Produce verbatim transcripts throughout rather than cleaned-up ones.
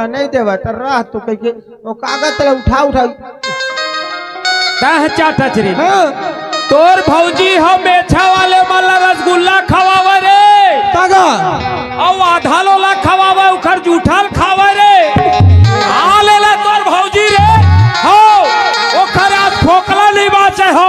नहीं देवा त रह तो कह के वो कागज तले उठा उठा। तह चाटच रे। हाँ। तोर भौजी ह मेछा वाले मन ला रसगुल्ला खवावे रे। तगा। अउ आधा लोला खवावे, उखर जूठल खावे रे। आ लेला तोर भौजी रे। हो, ओखर आज फोकला नहीं बाचे हो।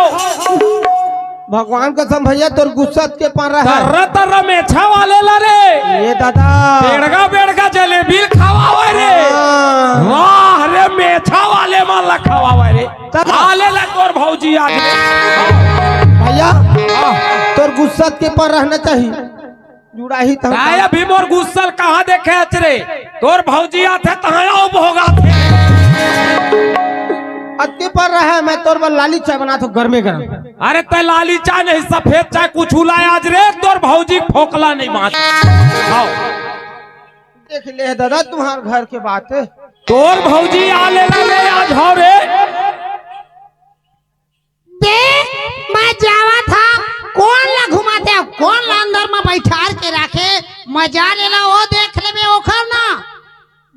भगवान कसम भैया, तोर गुस्सा के पार रहा है। तर्रा तर्रा मेछा वाले ला रे। ये दादा। बेड़गा बेड़गा जलेबी खवावे रे। हाँ। वाह रे, मेछा वाले मन ला खवावे रे। तब आ लेला तोर भौजी आ गए। भैया, हाँ। तोर गुस्सा के पार रहना चाहिए। जुड़ाही तो ताय अभी मोर गुस्सा ल कहाँ देखे हच रे? तोर भौजी आथे तहाँ आओ भोगाथे। अति पर रहे, मैं तोर बर लाली चाय बनात हूँ, गरमे गरम। अरे तै लाली चाय नहीं, सफेद चाय कुछ उलाय आज रे, तोर भौजी फोकला नहीं मार। हाँ। देख ले दादा, तुम्हार घर के बात। तोर भौजी आ लेला रे आज, हव रे। देख, मैं जावत हा, कोन ला घुमाते हो, कोन ला अंदर में बैठार के राखे, मजा लेला, वो देख लेबे ओखर ना।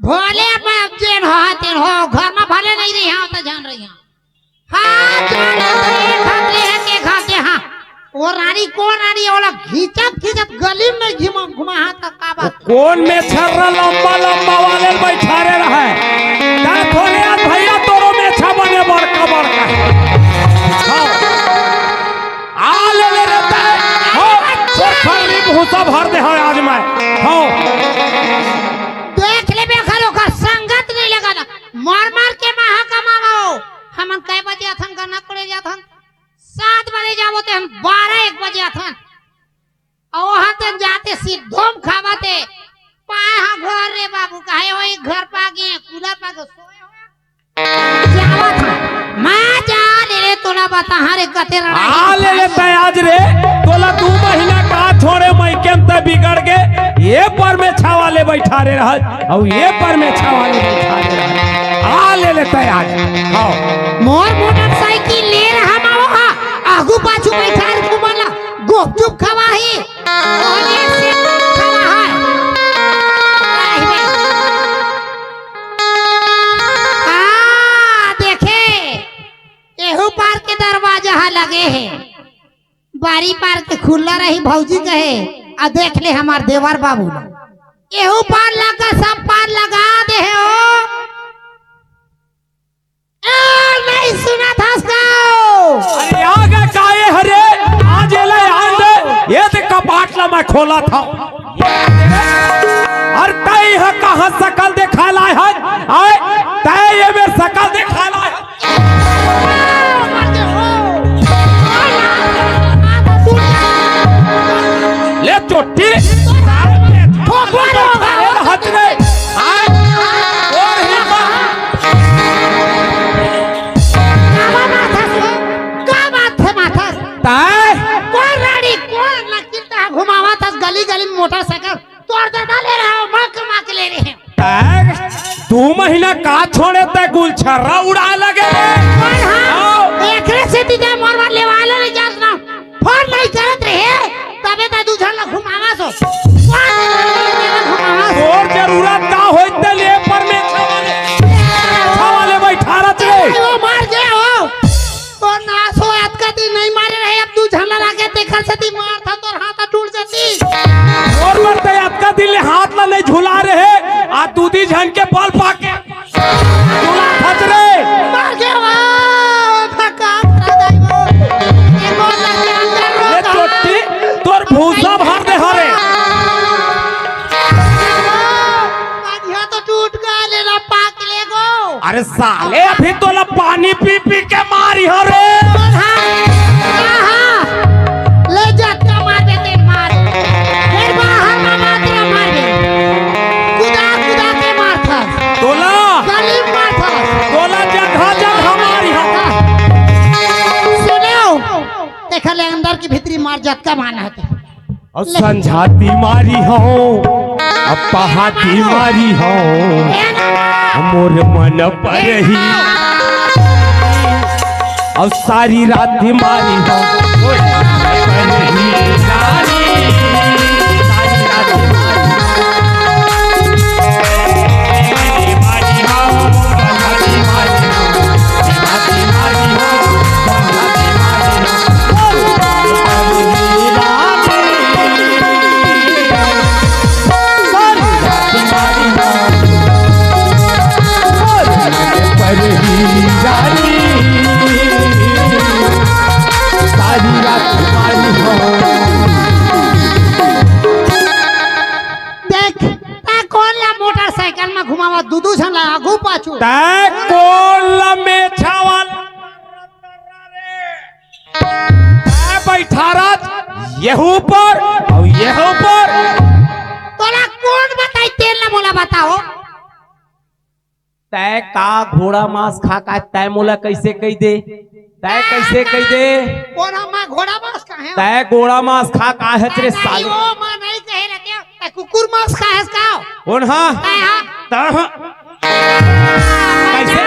भले मैं अब जेन हो, तेन हो, घर में भले नहीं रही, हाँ, तो जान रही, हाँ। हाँ, जान रही, एक हाथ ले है, एक हाथ ले, हाँ। वो रानी कोन रानी, ओला घिचत, घिचत गली में घिमा, घुमा, हाँ, तो का बात? कोन मेछर्रा लंबा लंबा वाले बैठारे रहे। ता थोरे आज भैया तोरो मेछा बने बड़का बड़का। हाँ। आ ले ले रे ताय। हो, पोखर में भूसा भर दे है आज मैं। हो। देख ले बेखर ओकर संगत नहीं लगा ना। मार मार के महा कमावा हो। हमन कै बजे अथन गन्ना कोड़े जाथन? सात बजे जाबो ते हम बारह एक बजे अथन। अउ वहां तक जाते सिद्धोम खावाते पाए हा घर रे बाबू, काहे वही घर पा गए, कूलर पा गए, सोए हो। जावत हा। मैं जा ले ले तोला बता, हाँ रे, कते रहा आ ले ले तै आज रे, तोला दू महीना का छोड़े, मैं के तै बिगड़ गे, ये पर में छावा ले बैठा रे रहा, अउ ये पर में छावा ले बैठा रे रहा। आ ले ले तै आज, हाँ। मोर मोटरसाइकिल ले रहा मावा, आगू पाछू बैठा रे घुमाला, गुपचुप खवाही। ओले से खड़ा है। आहि बे। आ, देखे, एहू पार के दरवाजा ह लगे हे। बारी पार के खुल्ला रही, भौजी कहे, आ देख ले हमार देवर बाबू। एहू पार लगा, सब पार लगा दे हे ओ। ए, नहीं सुनत हस का? अरे, आ गे काये हरे? आज एला आन दे। ये दे कपाट ला मैं खोलत हंव। अरे, तैं ह कहाँ सकल देखाय लाय हस? आय, तैं ये मेर सकल देखाय लाय हस? ले चोटी। ठोकर होगा। अरे, हट रे। आय, और ही बा- काबर मारथस? का बात हे मारथस? तैं? कोन राड़ी, कोन लकीर तैं घुमावत हस गली गली में मोटरसाइकिल? तोर ददा ले रहा हो, मैं कमा के ले रहे हैं। तैं? दू महीना का छोड़े तैं गुलछर्रा उड़ाय लगे रे? कोन हा? आओ। एकरे सेती तैं मोर बर लेवाय ले नइ जास ना। फोन नइ करत रहे, तभे तैं दू झन ला घुमावस हो। कोन घुमावस? तोर जरूरत का होइस तेला ये पर में छावा ले, छावा ले बैठारत रे। वो मार गे हो। तोर नास हो, अतका दिन नइ मारे रहे, अब दू झन ला लागे, तेखर सेती मारथंव, तोर हाथ टूट जतिस। तोर बर तैं अतका दिन ले हाथ ला नइ झुलाय रहे, आज दू दी झन के बल पाके। तोला खचरे। मर गे वो, भका भरा दाई वो। ये बोल लगे अंदर रो ये कहाँ? चोटी, तोर भूसा भर दे हरे। आज यहाँ तो टूट गया, लेला पाक ले गो। अरे साले, अभी तोला पानी पी पी के मारिहों रे। हाँ, हाँ। ले जतका मार देते मार। फेर बाहर में मार दे, मार दे। कुदा, कुदा के मारथस। तोला। गली में मारथस। तोला जगह जगह मारिहों। सुनेव, तेखर ले अंदर के भीतरी मार जतका मारना हे। अउ संझाती मारिहों, अउ पहाती मारिहों, मोर मन परही। अउ सारी रात मारिहों, मोर मन परही। सारी, सारी रात मारिहों। तैं कोन ल मेछा वाला? तैं बइठारत, येहू ऊपर अउ येहू ऊपर। तोला कोन बताइस तेन ल मोला बता ओ। तैं का घोड़ा मांस खा का, तैं मोला कइसे कहि दे? तैं कइसे कहि दे? कोन ह, मैं घोड़ा मांस खाहे हंव? तैं घोड़ा मांस खा का हस रे साले? ओ, मैं नइ कहे रहे, तैं कुकुर मांस खाहे हस का? कोन ह? तैं ह? तैं ह? कइसे,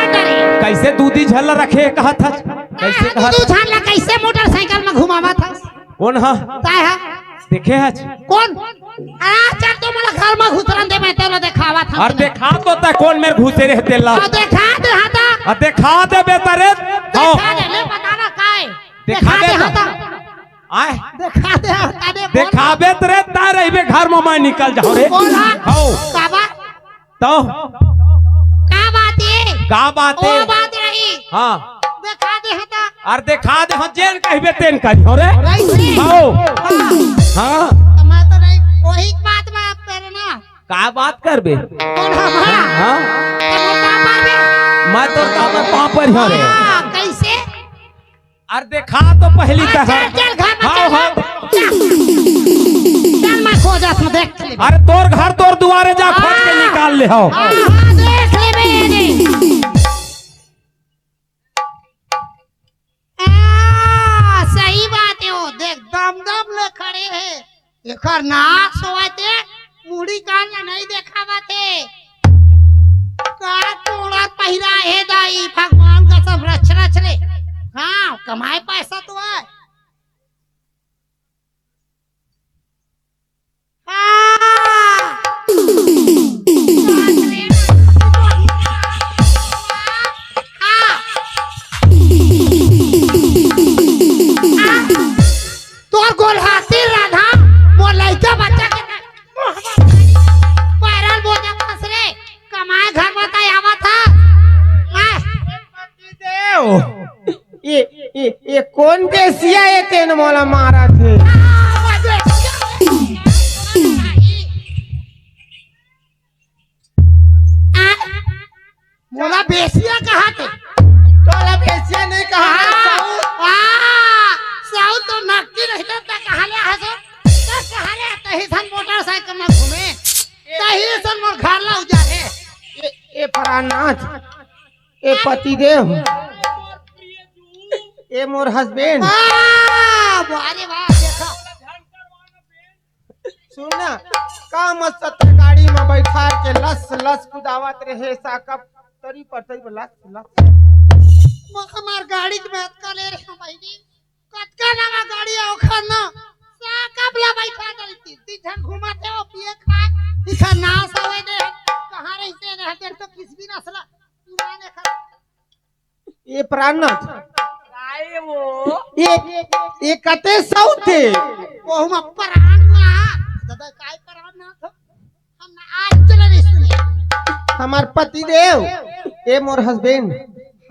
कइसे दू दी झन ल रखे कहत हस? कइसे कहत हस? दू झन ल कइसे मोटरसाइकिल म घुमावत हस? कोन ह? तैं ह? देखे हस? कोन? अरे चल, तो मोला घर म घुसरन दे, मैं तेला देखावत हंव। अरे देखा तो तैं कोन मेर घुसे रहे तेला। अरे देखा दे, हां त। अरे देखा दे बे तरे। देखा दे, ले बता ना काय। देखा दे, हां त। आय। देखा दे, हां त। देखाबे तरे तैं रहिबे घर म, मैं निकल जाहूं रे। कोन ह? हव। काबर? तो? का बात हे? का बात हे? ओ बात रही। हां। देखा दे हंव त। अरे देखा दे हंव, जेन कहिबे तेन करिहंव रे। कइसे? हव। हां। हां। त मैं तो नइ, ओही बात म आप करे ना। का बात करबे? कोन ह? हां। हां। त मैं का करबे? मैं तोर का बर पांव परिहंव रे। हां, कइसे? अरे देखा तो पहिली तैं ह। चल, चल, घर म हां, चल, हां। चल। चल, मैं खोजत हंव, देख ले। अरे तोर घर तोर दुवारे जा, खोज के हां। निकाल ले हंव। हां, हां, देख लेबे ये दे। हां, सही बात हे, ओ देख दम दम ले खड़े हे। एकर नास होवत हे, मुड़ी कान ल नइ देखावत हे। का टोंड़ा पहिरा हे दाई, भगवान कसम रच रच ले। हां, कमाए पइसा तो हे। हां। हां। तोर गोलहाती राधा, मोर लइका बच्चा के पैरल बोजत हस रे, कमाए घर म तैं आवत हस। आय। देव, ये, ये, ये कोन बेसिया हे तेन मोला मारत हे? मोला बेसिया कहत हे। तोला बेसिया नइ कहत हे, हाँ, साऊ। हाँ, साऊ तो नक्की नहीं तो कहाँ ले हस? तो कहाँ ले तही सन मोटरसाइकिल में घूमे? तही सन मोर घर ला उजारे। ए, ए प्राणनाथ, ए पतिदेव, ए मोर husband। हाँ, वाह रे वाह, देखा। सुन ना, का मस्त गाड़ी में बैठार के लस लस कुदावत रहे, साकब तरी पर तरी पर लस लस। वो हमार गाड़ी के मैं अतका ले रहे हूँ भाई जी, कतका नवा गाड़ी है ओखर ना, साकब ला बैठा दे, तीन तीन झन घुमाते हो, पिए खाए, इखर नास होवे दे, कहाँ रहते रहे, देख तो किस भी नस्ल, पुराने खा। ए प्राणनाथ। काय वो? ए, ए कते सौत हे? ओहू मा प्राणनाथ। दादा, काय प्राणनाथ? हम ना आज चले नहीं सुने। हमार पतिदेव, ए मोर husband,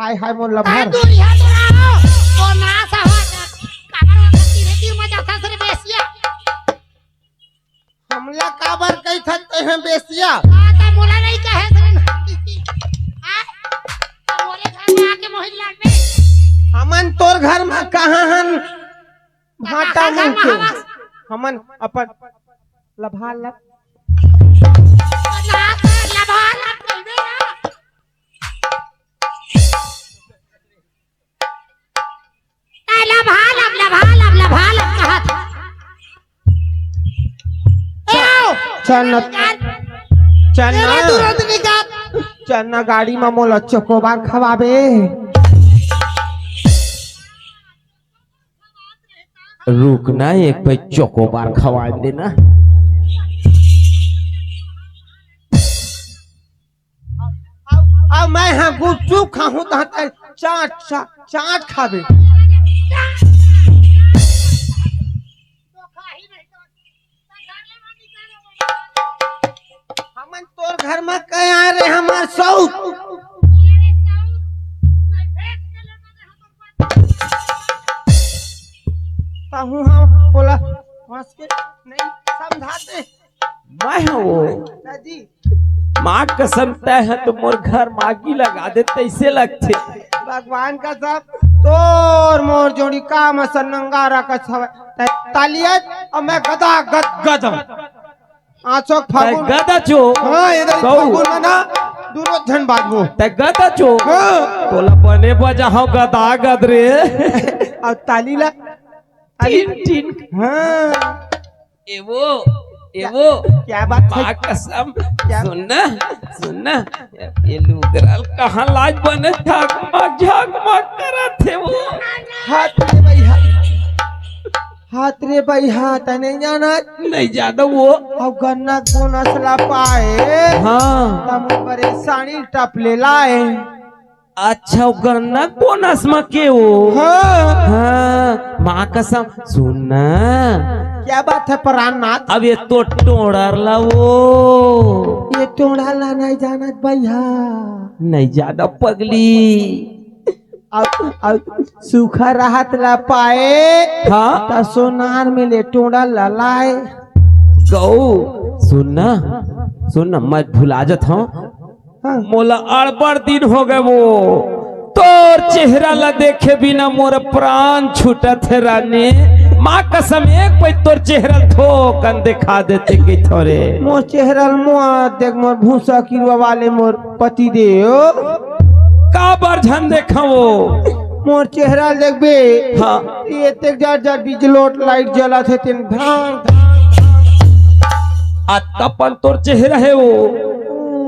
हाय हाय मोर lover। दूर यहाँ तो रहो। तो ना सहा, काबर होता तीन तीन मजा था सर बेसिया। हमला काबर कहिथस तेह बेसिया? हाँ, त मोला नहीं कहे थे ना। हाँ? त मोरे घर में आके मोहित लड़बे। हमन तोर घर में कहाँ हन? भाटा मुंह के। हमन अपन लभालब। ना, लभालब कहिबे ना। ए, लभालब, लभालब, लभालब कहत। ए, आओ। चल न, चल न। ए, तुरंत निकाल। चल न गाड़ी में मोला चोकोबार खवाबे। रुक ना, एक पे चोकोबार खवा देना। अब, अब मैं हाँ गुपचुप खाहूँ त चाट, चाट, चाट खाबे। हमन तोर घर में कहे आए रे हमार सौत। कहूँ हाँ बोला, हंस के नहीं समझाते। मैं हूँ वो। दादी। माँ कसम, तैं ह तो मोर घर म आगी लगा दे तइसे लगथे। भगवान कसम, तोर मोर जोड़ी का म सन्नंगारा कस हवय। तैं तालियत अउ मैं गदा गद गद। आसो तैं फागुन। गदा चो। हाँ, ये तो गऊ। फागुन में ना, दूनो झन बाजबो। तैं गदा चो। हाँ। तोला बने बजाहूँ गदा गद रे। अउ ताली ला। Tin, tin. हाँ। ए वो, ए वो। क्या बात है? माँ कसम। क्या? सुन ना, सुन ना। ये लुगरा ल कहाँ लाज बने झागमग, झागमग करत हे वो। हाथ रे भाई, हाथ। हाथ रे भाई, हाथ नहीं जाना। नहीं जाना वो। अउ गन्ना कोन असला पाए। हाँ। तम बरे साड़ी टप ले लाए। अच्छा, वो गन्ना कोन असमा के वो? हाँ। हाँ, माँ कसम, सुन ना। क्या बात है प्राणनाथ? अब ये तो टोड़र ला वो। ये टोड़ा ला नहीं जानत भैया। नहीं जाना पगली। अब, अब सूखा राहत ला पाए। हाँ। त सोनार में ले टोड़ा ला लाए। गऊ, सुन ना, सुन ना, मैं भुला जात हूँ। हाँ। मोला अड़बड़ दिन हो गए वो। तोर चेहरा ला देखे बिना मोर प्राण छूटत हे रानी। माँ कसम, एक पै तोर चेहरा ल थोकन दिखा देते कि थोरे। मोर चेहरा ल मोर देख, मोर भूसा किरवा वाले मोर पति देव। काबर झन देखा वो? मोर चेहरा ल देखबे। हाँ। ये तेक जार जार बिजलोट लाइट जलत हे तेन धांग धांग। अतका पन तोर चेहरा हे वो।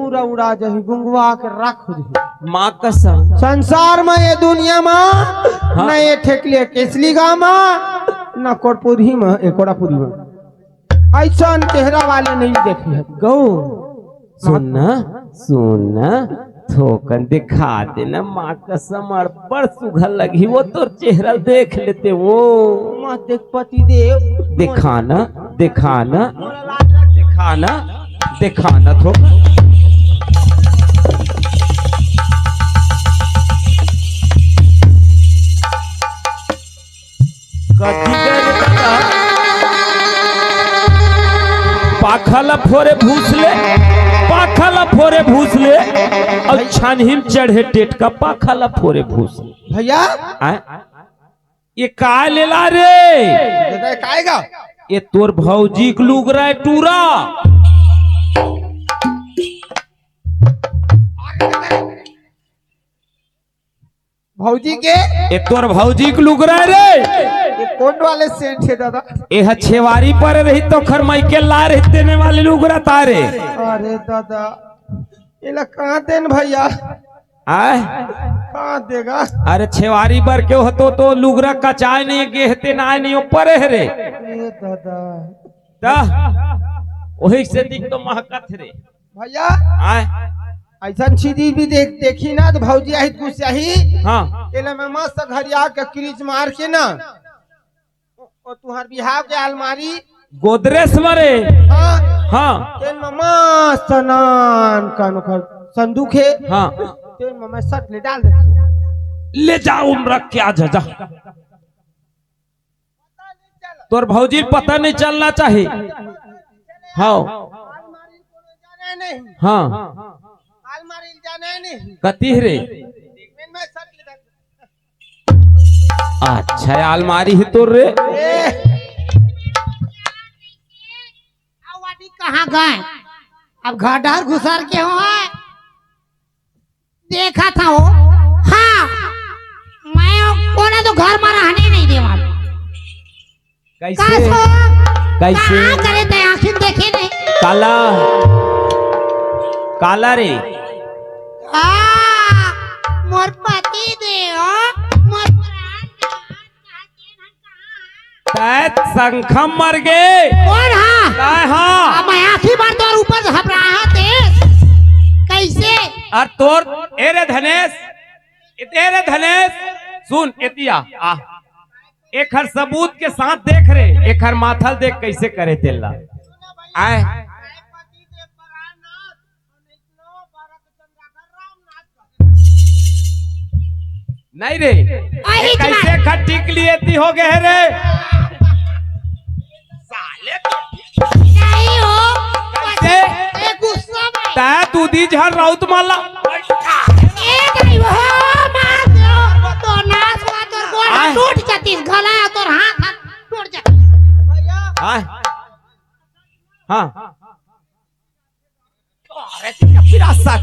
पूरा उड़ा जही, गुंगवा के राख हो जही। माँ कसम। संसार में, ये दुनिया में, हाँ। न ये ठेकले केसली गाँव में, न कोटपुरी में, ए, कोड़ापुरी में। अइसन चेहरा वाले नहीं देखे हे। गऊ, सुन ना, सुन ना, थोकन दिखा दे ना, माँ कसम अड़बड़ सुघर लगही वो, तोर चेहरा देख लेते वो। मत देख पति देव। दिखा ना, दिखा ना, दिखा ना, दिखा ना थोकन। कथी करे दादा? पाखा ला फोरे भूस ले, पाखा ला फोरे भूस ले, अउ छानही म चढ़े टेटका पाखा ला फोरे भूस ले। भैया। आय? ये काय लेला रे? ये काय गा? ये तोर भौजी के लुगरा हे टूरा। भौजी के? ए तोर भौजी के लुगरा रे। ये कौन वाले सेंट हे दादा? ए ह छेवारी पर रही त ओखर मइके ला रही तेने वाले लुगरा तारे। अरे दादा, एला कहाँ देन भैया? आय? कहाँ देगा? अरे छेवारी बर के हो तो, तो लुगरा कचाय नहीं, गेहते नाय नहीं, ओ परे हे रे। ए दादा। त ओही से दिख तो महकत हे रे। भैया, आय। अइसन चीज भी देख, देखी ना त भौजी आही त गुस्साही। हाँ। एला मैं मस्त घरिया के क्रीज मार के ना, ओ, ओ तुहार बिहाव के अलमारी। गोदरेज म रे। हाँ। हाँ। तेन म मस्त नान कन ओखर संदूक हे। हाँ। तेन म मैं सट ले डाल देथँव। ले जा, उम रख के आ जा, जा। तोर भौजी ल पता नहीं चलना चाही। हाँ। हाँ। कती हे रे? अच्छा, अलमारी हे तोर रे। कहाँ गए? अब घर डहर घुसर के हो है। देखत हँव। हाँ, मैं कोनो तो घर म रहने नहीं देवँव। कइसे? का सो? कइसे? का करे तैं आँखी म देखे नहीं? काला, काला रे। आ, मोर पति देव, मोर प्राण। तैं शंखा म मर गे। कोन हा? तैं हा। अब मैं आँखी भर तोर ऊपर घबराहत हे। कइसे? अउ तोर, ए रे धनेश, ए रे धनेश, सुन, एती आ, आ। एखर सबूत के साथ देख रे, एखर माथा ल देख कइसे करे तेला। आय। नहीं रे। अरे कइसे खट्टी के लिए एती हो गए रे? साले तो नहीं हो। कइसे? ए, गुस्सा में। तैं तू दीझन राउत मन ला। ए दाई, वो मार दो। तो नास हुआ, तोर गोड़ आय। टूट जातीस, गला तोर हाथ, हाथ टूट जातीस। आय। हाँ। अरे, तेरा फिर आसा।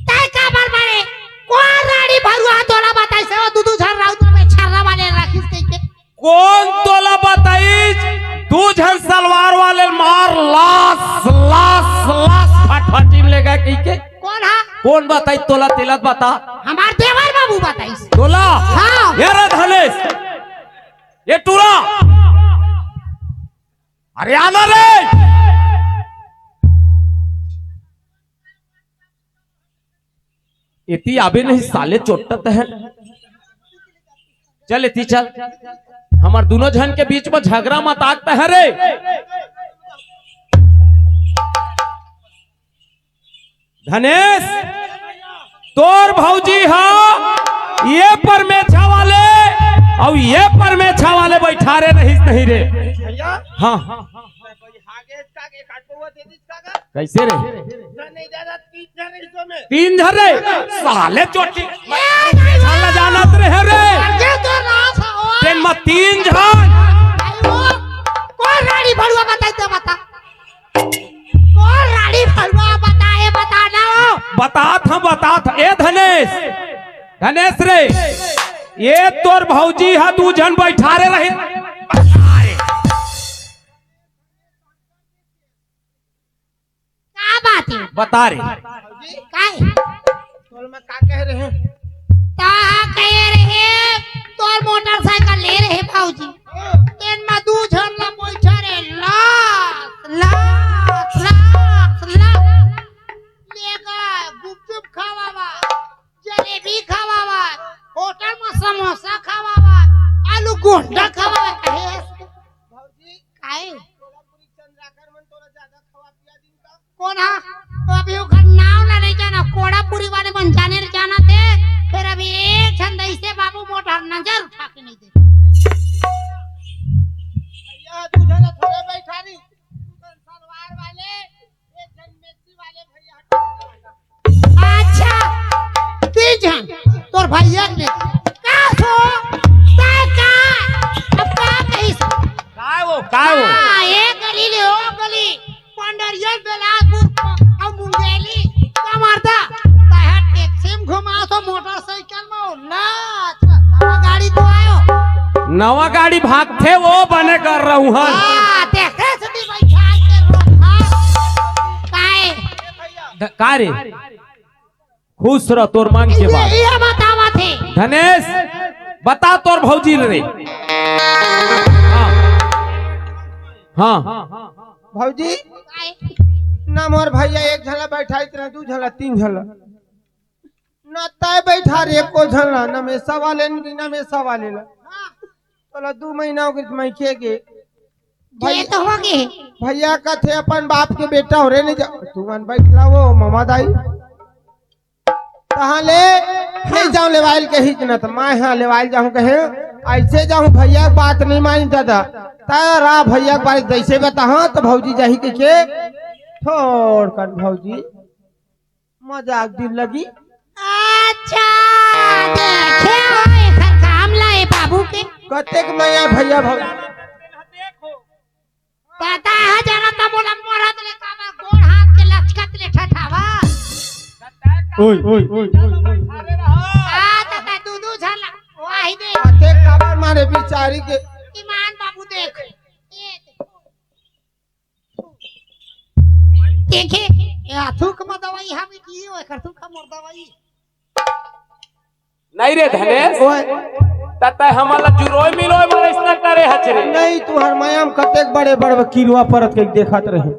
तै काबर मारे? कोन राड़ी भरुआ तोला बताइस हे, वो दू दू झन राउत में छर्रा वाले राखिस कहिके? कोन तोला बताइस? दू झन सलवार वाले मार लास, लास, लास फटफटी में लेगा कहिके? कोन हा? कोन बताइस तोला? तेला बता। हमार देवर बाबू बताइस। तोला? हाँ। ये रे धनेश, ये टूरा, अरे आना रे। एती आबे नहीं साले चोट्टा तहन। चल एती चल, हमर दूनों झन के बीच में झगरा मत आग तहन रे। धनेश, तोर भौजी हा ये परमेछा वाले अउ ये परमेछा वाले बैठारे रहिस नहीं रे। भैया। हाँ। कोई हागे इसका के काट को दे दी इसका का? कैसे रे? नहीं दादा, तीन झन रहिस में। तीन झन रे? साले चोटी। साला जानत रहे रे। ये तो नाश हो। तेन में तीन झन। भाई वो, कोन राड़ी भरुआ बताई तो बता। कोन राड़ी भरुआ बताए, बता ना वो। बतात हँव, बतात हँव। ए धनेश, धनेश रे, ये तोर भौजी हा दू झन बैठारे रहिस। का बात हे? बता रे। काय? तोर में का कहे रहे? ता कहे रहे, तोर मोटरसाइकिल ले रहे भौजी। तेन में दू झन ला बैठारे, लास, लास, लास, लास। लेगा, गुपचुप खावावा, जलेबी खावावा, होटल में समोसा खावावा, आलू गोंडा खावावा, कहे। भौजी, काय? कोन हा? तो अभी ओकर नाव ला नहीं जाना, कोड़ापुरी वाले मन जाने ला जाना थे। फिर अभी एक झन दइसे बाबू मोटर नजर उठा के नहीं दे। भैया, दू झन थोड़े बैठारी, दू झन सलवार वाले, एक झन मेसी वाले भैया। अच्छा, तीन झन तोर भैया के का सो? तै का? अब का कहिस? काय वो? काय वो? हाँ, एक गली ले ओ गली, पंडरिया, बेलासपुर अउ मुंगेली, का मारता? तहर टैक्सी में घुमा तो मोटरसाइकिल में, ना, नवा गाड़ी तो आयो। नवा गाड़ी भागथे, वो बने कर रहूं हन। हाँ, देखे से भी बैठा के रोक, हाँ। काय? ध-, का रे? खुश रह, तोर मन के बात। ये बतावा थे। धनेश, बता तोर भौजी रे। हाँ। हाँ। भौजी, काय? ना मोर भैया एक झला बैठाइत रहे, दू झला, तीन झला। ना तय बैठा रे, एको झला, ना मेसा वाले, ना मेसा वाले ला। तोला दू महीना हो गए, मैं के गे। ये तो हो गए। भैया कथे अपन बाप के बेटा हो रे, नहीं जा, तू मन बैठला वो, ममा दाई। तहाँ ले, नहीं जाऊं लेवाइल के हिच न, त मैं हाँ लेवाइल जाऊं कहे, ऐसे जाऊं भैया के बात नहीं मानी दादा। तारा भैया के बारे जैसे बताहा, तो भौजी जाही के, के, थोड़ कन भौजी, मजाक दिल लगी। अच्छा, देखे हो, एकर काम ला ए बाबू के। कतेक मया भैया भौजी। पता है, जरा त मोला मरद ले काबर गोड़ हाथ के लचकत ले ठठावा। ओए, ओए, ओए, ओए, ओए। आ, त तै दू दू झन ला, वाही दे। अते काबर मारे बिचारी के। ईमान बाबू देख। ये देख। देखे, ए थूक म दवाई हम की हो, एकर थूक मोर दवाई। नहीं रे धनेश, ओए। त तै हमन ला जुरोय मिलोय बर अइसना करे हच रे। नहीं, तुहर माया म कतेक बड़े बड़े किरवा परत के देखत रहे।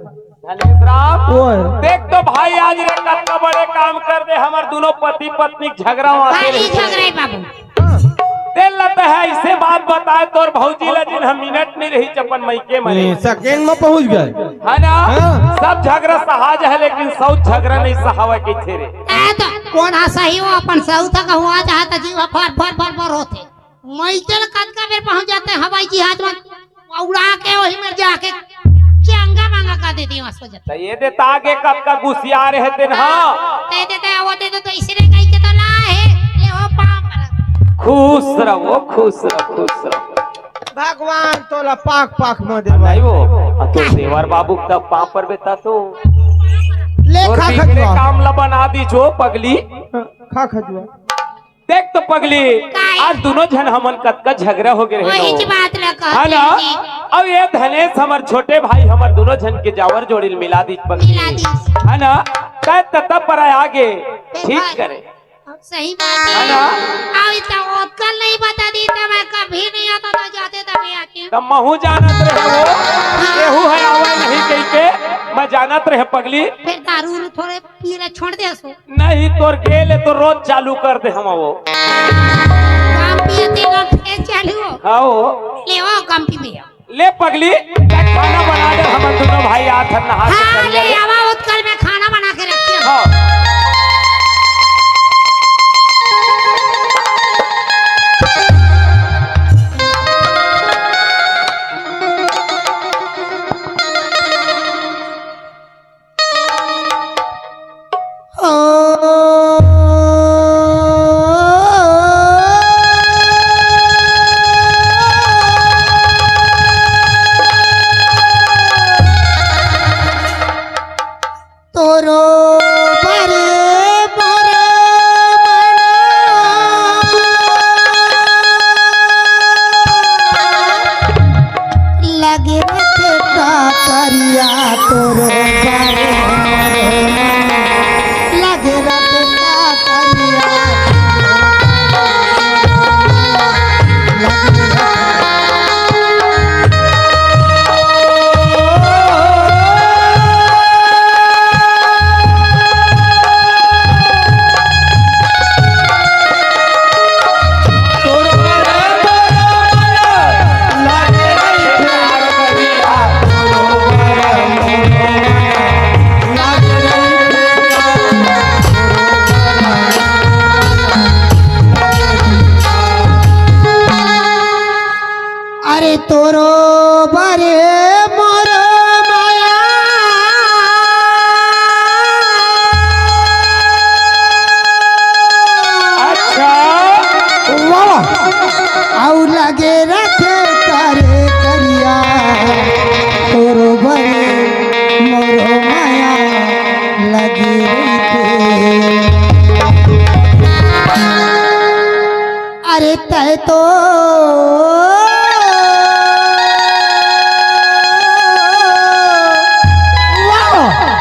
धनेश राम, ओए। देख तो भाई, आज रे कतका बड़े काम कर दे, हमर दूनों पति पत्नी के झगरा वाते काली रहे। झगरा है बाबू। तेल ला तै ऐसे बात बताए तोर भौजी ला, जिन हम मिनट नहीं रही अपन मइके मरे। ए, सेकेंड में पहुंच गए। है ना? हाँ। सब झगरा सहाज है, लेकिन सौत झगरा नहीं सहावे कहिथे रे। ए तो कोन हा सही हो, अपन सौत का हुआ चाहे त जीव फर फर फर फर होथे। मइते ल कतका बेर पहुंच जाते हवाई जहाज में, उड़ा के वही में जाके चंगा मांगा कर दे दियो, हंस हो जाता। त ये दे त आगे कतका गुसियार हे तेन ह। हाँ, दे दे दे, वो दे दे तो इसने कही के तो ला हे, ले वो पाँव पर। खुश रहो, खुश रहो, खुश रहो। भगवान तोला पाक पाक म दे। नहीं वो, आ तो देवर बाबू का पाँव पर बेटा तो। ले तोर खा बिगड़े खजुआ। काम ला बना दी जो पगली। खा खजुआ। देख तो पगली, काहे? आज दुनों झन हमन कतका झगड़ा हो गे रहे वही नो। बात ला कहत है ना? जी। अब ये धनेश हमर छोटे भाई हमर दुनों झन के जावर जोड़ी ल मिला दी पगली। मिला दी। है ना? तै तता पर आगे। ठीक करे। सही बात है। है ना? अब इतना ओतकल नहीं बता दी तो मैं कभी नहीं आता, ना जाते तभी आके। तब महू जानत रहे वो। हाँ। केहू है आवे नहीं कह के। मैं जानत रहे पगली। फिर दारू थोड़े पीला छोड़ दे सो। नहीं, तोर गेले तो रोज चालू कर दे हम वो। काम पिए तीन घंटे चालू हो। हाँ वो। ले वो काम पी भैया। ले पगली, खाना बना दे, हम दोनों भाई आथन नहा के हाँ, कर ले ले। आवा, उतकल में खाना बना के रखिए। हाँ। तोरो बरे मोरे मना। लगे रथे काकरिया तोरो बरे मोरे मना। लगे रथे काकरिया। अरे तोरो बरे मोरो माया। अच्छा। वाह। आउ लगे रथे करे करिया, तोरो बरे मोरो माया लगे रथे। अरे तै तो वाह,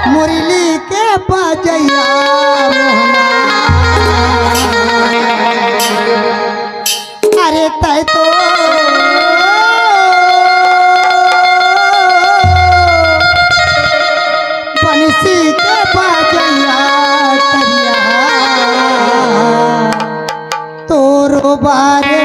मुरली के बजैया मोहना। अरे तै तो बंसी के बजैया करिया। तोरो बारे